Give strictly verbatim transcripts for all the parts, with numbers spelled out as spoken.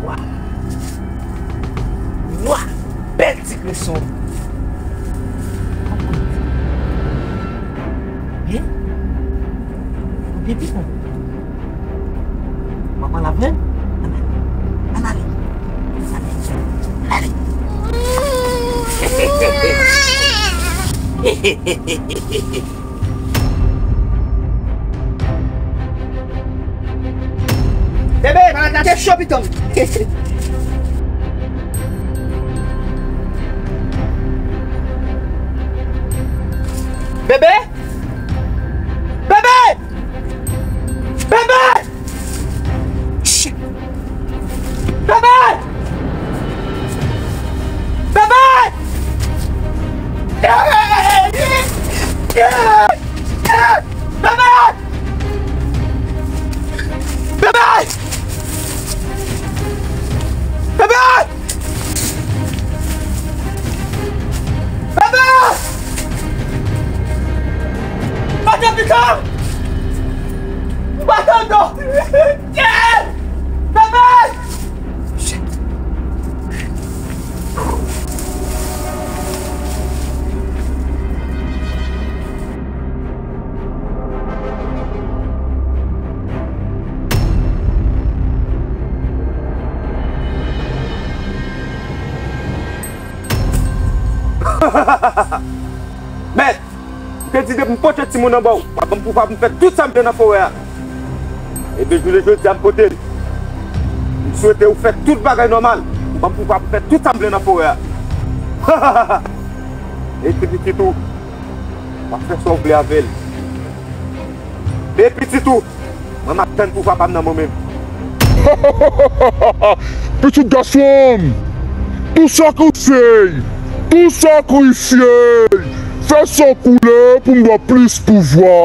Wa! Wa! Bèl ti kreson! Byen? Byen, byen. Manman la vle? Ann ale. Ann ale. Ann ale. Bebe, malad la te cho pito m. Bebe! Bebe! Bebe! Shit! Bebe! Bebe! Bebe! Bebe! Bebe! Bebe! Mwen te pikan! Mwen te do! Bebe! Mèt, m te di depi m pote timoun anba w, w ap ban m pouvwa pou m fè tout sa m vle nan forè a. Ebyen, jounen jodi a, m pote l. M swete w fè tout bagay nòmal. Ou ban m pouvwa pou m fè tout sa m vle nan forè a. E ti pitit ou, w ap fè sa w vle avè l. E pitit ou, mwen m ap tann pouvwa pa m nan mwen menm. Pitit gason m, tou sakrifye, tou sakrifye, fè san koule pou m ba w plis pouvwa.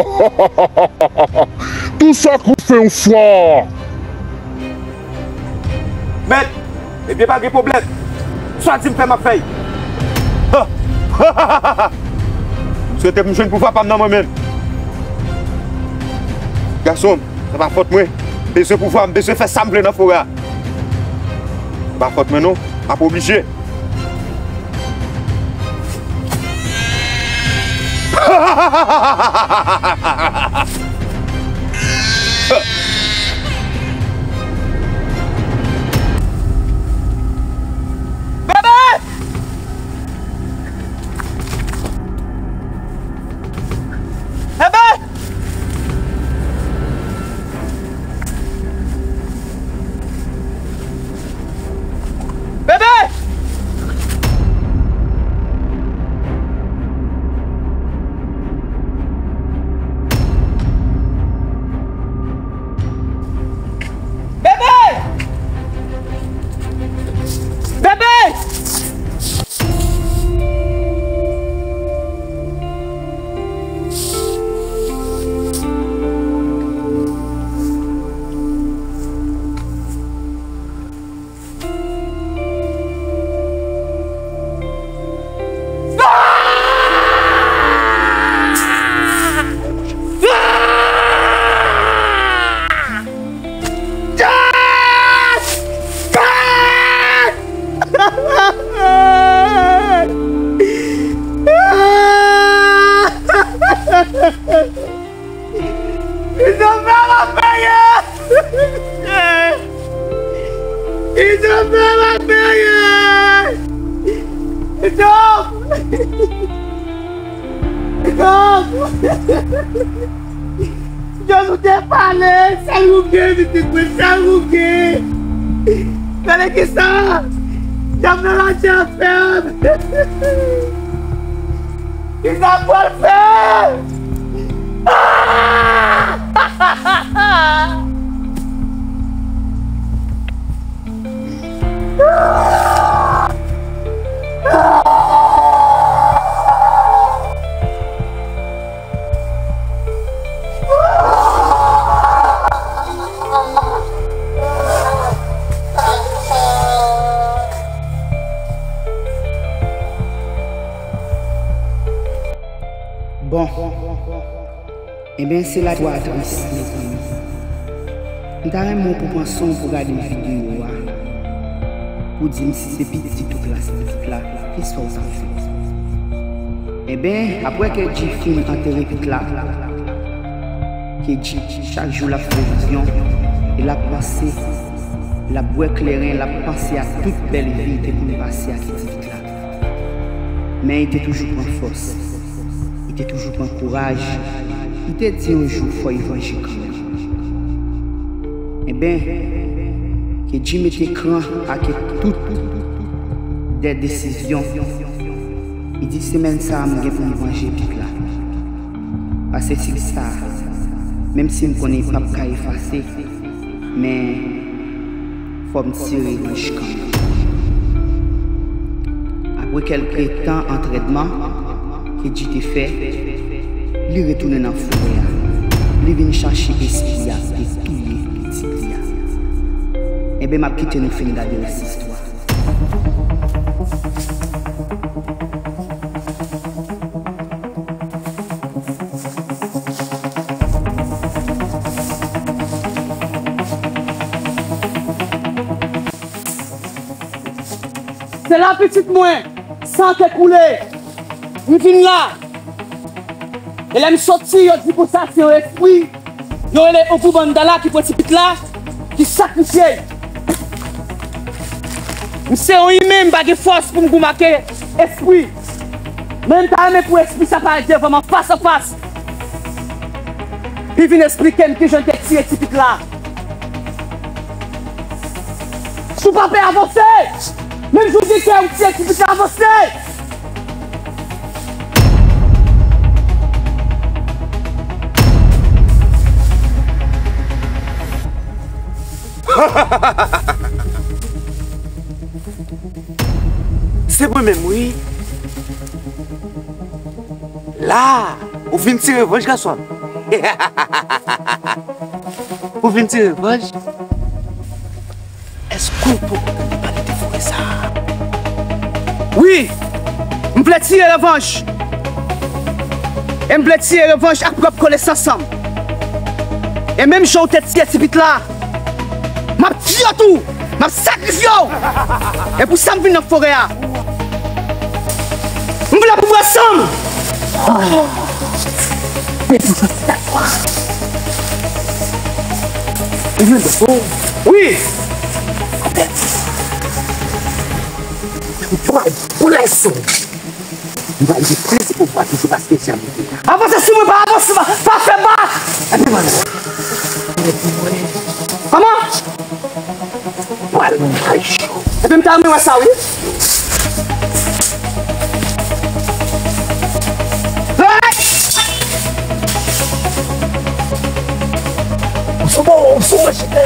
Tou sakrifye yon fwa. Mèt, ebyen pa gen pwoblèm. Sa w di m fè, m ap fè l. Ha! M swete pou m jwenn pouvwa pa m nan mwen menm. Gason m, se pa fòt mwen. M bezwen pouvwa, m bezwen fè sa m vle nan forè a. Se pa fòt mwen non, m ap oblije. Bebe! Bebe! Bebe! Bebe! Bebe! Christopher, m ap peye! Christopher, m ap peye! Christopher! Christopher! Jòj, ou te pale, sèl ou gen, pitit mwen, sèl ou gen. Gade kisa djab nan latè a fè m. Kisa m pral fè? Ah! Bon. Enben, se la istwa tris, mezanmi. M ta renmen w pou pran san w pou gade videyo a, pou di m si se pitit ou k la, se pitit la, kisa w ta fè? Enben, apre Kedji fin antere pitit la, Kedji, chak jou l ap fè revizyon, e l ap panse, l ap bwè kleren, l ap panse a tout bèl vi li te konn pase ak pitit la. Men li te toujou pran fòs. Li te toujou pran kouraj. Li te di yon jou fò l vanje kanmenm. Enben, Kedji mete kran ake tout de desizyon. Li di, semèn sa a, m gen pou m vanje pitit la. Pase tit sa a, menm si m konnen li p ap ka efase, men fò m tire revanj kanmenm. Apre kèlke tan antrènman Kedji te fè, li retounen nan forè a. Li vin chache espri a te touye pitit li a. Enben, m ap kite nou fin gade rès istwa. Se la pitit mwen, san te koule. M vin la. E lè m soti, yo di konsa se yon espri. Yo rele Ogou Bandala ki pran ti pitit la, ki sakrifye l. M se yon imen, m pa gen fòs pou m goumen ak espri. Men m ta renmen pou espri sa parèt devan m an fas an fas. Li vin esplike m kijan l te tiye ti pitit la. Si w pa pè, avanse! Menm si w gen kè, ou tiye ti pitit la, avanse! Se mwen menm, wi. La, ou vin tire revanj, gason. Ou vin tire revanj? Èske w poko tande pale de forè sa a? Wi, m vle tire revanj. E m vle tire revanj ak pwòp konesans an m. E menm jan w te tiye ti pitit la, m ap tiye w tou. M ap sakrifye w. E pou sa m vin nan forè a. M vle pou m pran san m. Wi. Avanse sou mwen, pa avanse, pa, pa fè m mal. Kòman? Pral manje w. Epi m ta renmen wè sa, wi. Hey! Ou sou bon, ou sou mwen, chita.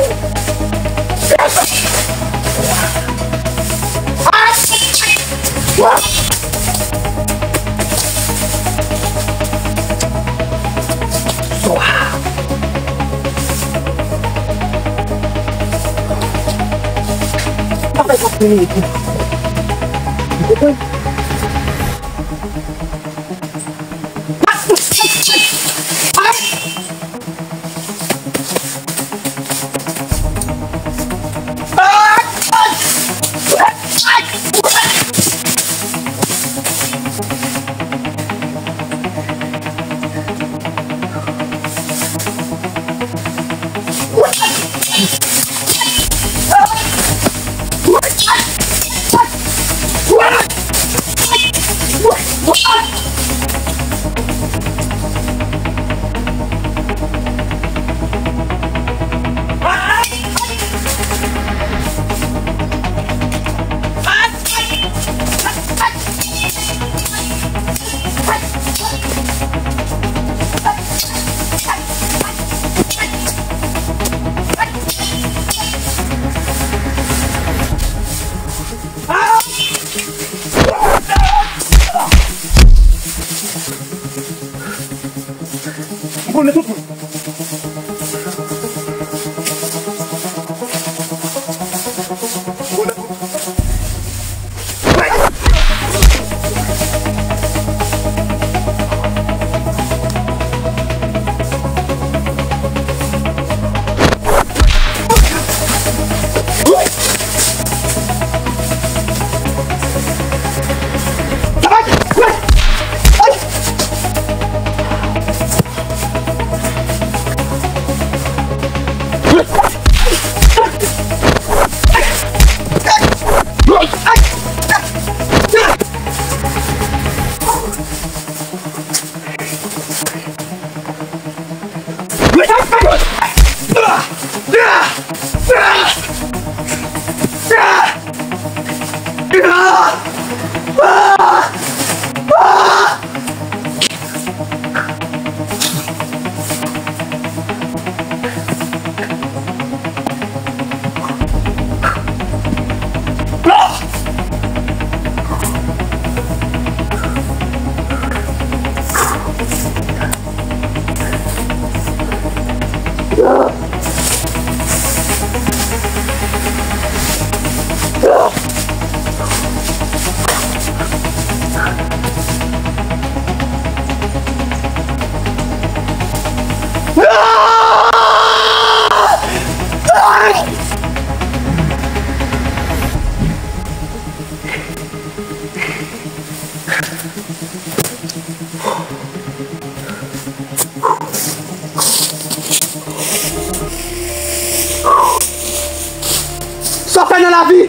Sa w fè nan lavi?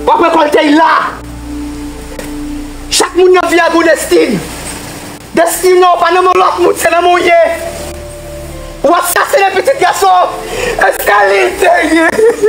W ap rekòlte l la. Chak moun nan vi a gen yon destin. Destin nan w pa nan men lòt moun, se nan men w ye. Ou asasinen pitit gason. E se li l te ye.